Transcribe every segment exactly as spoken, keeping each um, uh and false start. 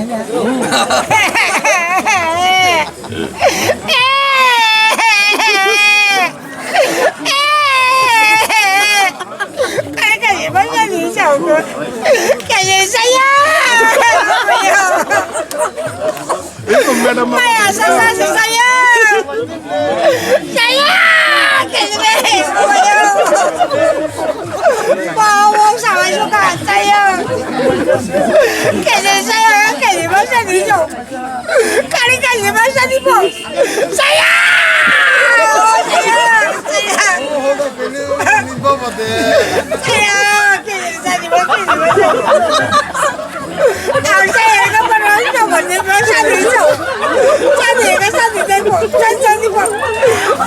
Kaya saya. Madam, maya saya saya saya. Saya. Kaya saya. Bawa sama suka saya. Kaya saya. Kaya saya. Kari kari ba sani bo. Saya! Oh, saya! Saya! Saya! Kiri sani bo, kiri ba sani bo. Ang saya ka paro, ito ba ni ba sani bo. Sani ka sani dai bo. Sani, sani bo.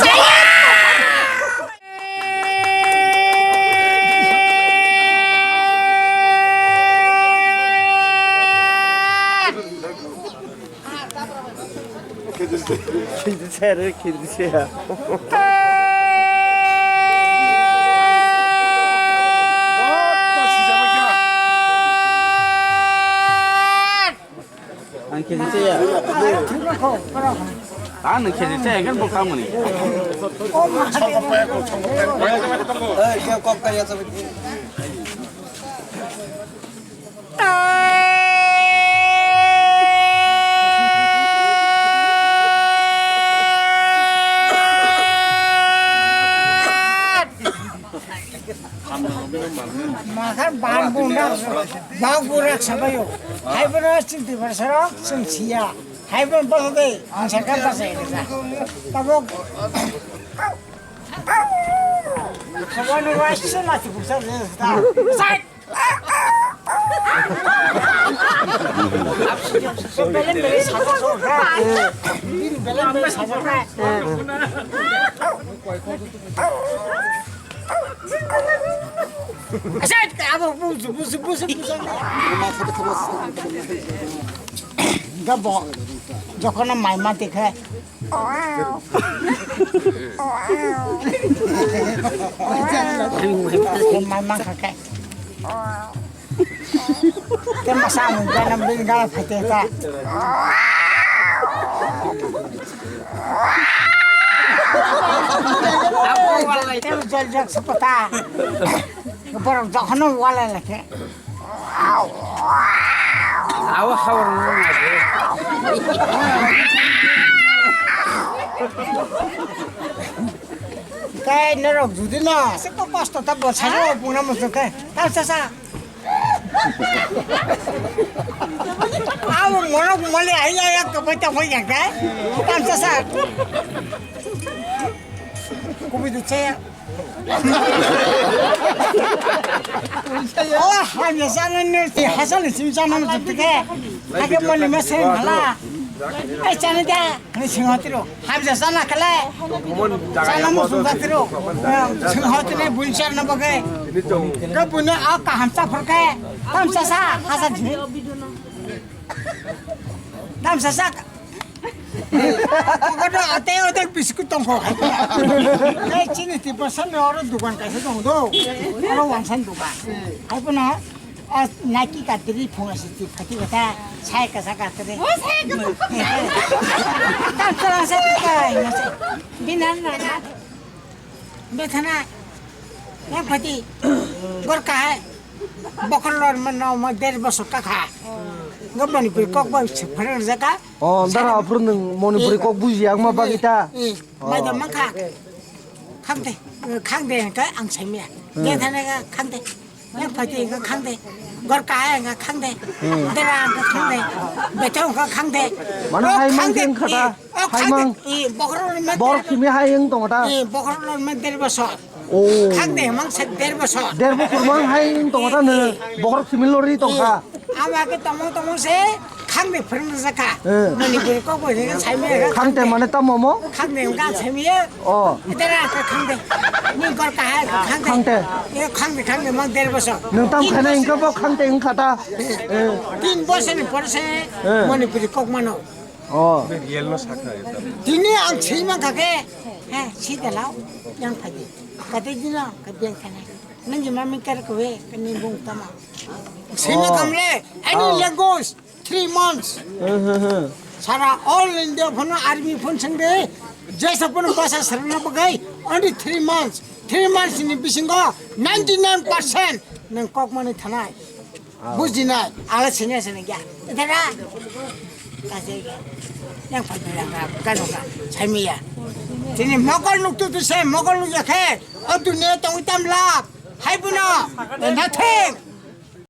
Saya! Kedi saya, kedi saya. Ang kedi saya. Ah, nang kedi saya kan bokang mani. Makhar ban bunda bang burak sabayo. Hai bro, chwng twi bar sarok chwng siya. Hai bro, bosode ang sakha basa ini sa. Tabok. Khabar ni wai sisa mati buksa ni sa. Sai. Belem belem saja so ha. Belem belem saja ha. Asai, abo busu busu busu busu. Gabo, jokona mai mati khe. Mai mangkha khe. Te masa mungkha na bini gala phaite ta. Te jol jol sapata. Borok jokhono wala lakhe. Awa hawar no na. Kai norok judi no, se ko kosto ta bo saro pungna musu kai. Ta sa sa. Awa mono mali ai ai ko bai ta hoi ya kai. Ta sa sa. Kubi du che. Oh, hamya sana ni si hasal ni sim sana mo tuke. Ake mani ma sen hala. Ai sana da, ni sing hotiro. Hamya sana kala. Sana mo sung hotiro. Sing hotine bun sana bagai. Ka bun a ka hamsa phorke. Hamsa sa, hasal ji. Hamsa sa. Pokoto atei otei biskut tongkho. Tei chini Tiprasa ni oro dukan kaisa tong do. Oro wangsan dukan. Hai pono, ah, Nike katri phunga si tip khati kata, sai kasa katri. Oh, sai kasa. Tam tara sa kai, binan na na. Bethana. Yang phati. Gor kahai. Bokhorok no ma der bosor ka kha. Nga Manipuri kok ba se pharang jaka. Oh, dara aphuru nwng Manipuri kok buji ang ma bagwi ta. Eh, mai da mangkha. Khangde, khangde ka ang saimia. Bethana ka khangde. Yang phati ka khangde. Gor kahai ka khangde. Dara ka khangde. Betong ka khangde. Mana hai mang khangde. Khe wngkha ta? Oh, hai mang. Bokhorok no ma. Borok simi hai wng tongo ta? Eh, bokhorok no ma der bosor. Oh. Khangde mang se der bosor. Der bosor mang hai wng tongo ta no? Bokhorok simi lori tongkha. Ama ke tomong tomong se khangde phwrwng jakha. Eh. Manipuri kok bo ni saimia. Khangde mane tamo mo? Khangde wngkha saimia. Oh. Dara ka khangde. Ni gor kahai ka khangde. Khangde. Eh, khangde khangde mang der bosor. Nwng tam khana wngkha bo khangde wngkha ta? Eh. Tin bosor ni por se Manipuri kok mano. Oh. Tini ang swi mankha khe, he, swi da lao, yang phai di. Kate dino, ka beng thana. Nang jima mi kar ko we, ka ni bung tama. Swi mankha mle, any language. three months. Sara all India phano army phone sengde, jesa phano basa serna bagai only three months. Three months ni bisingo ninety nine percent nang kok mani thanai. Bujinai, ala sini sini gya. Itara. Kasih gya. Yang pai pai yang ka, kan ka, sai mi ya. Tini mokol nuk tu tu se, mokol nuk ya khe. O dunia tong itam lap. Hai puno, nothing.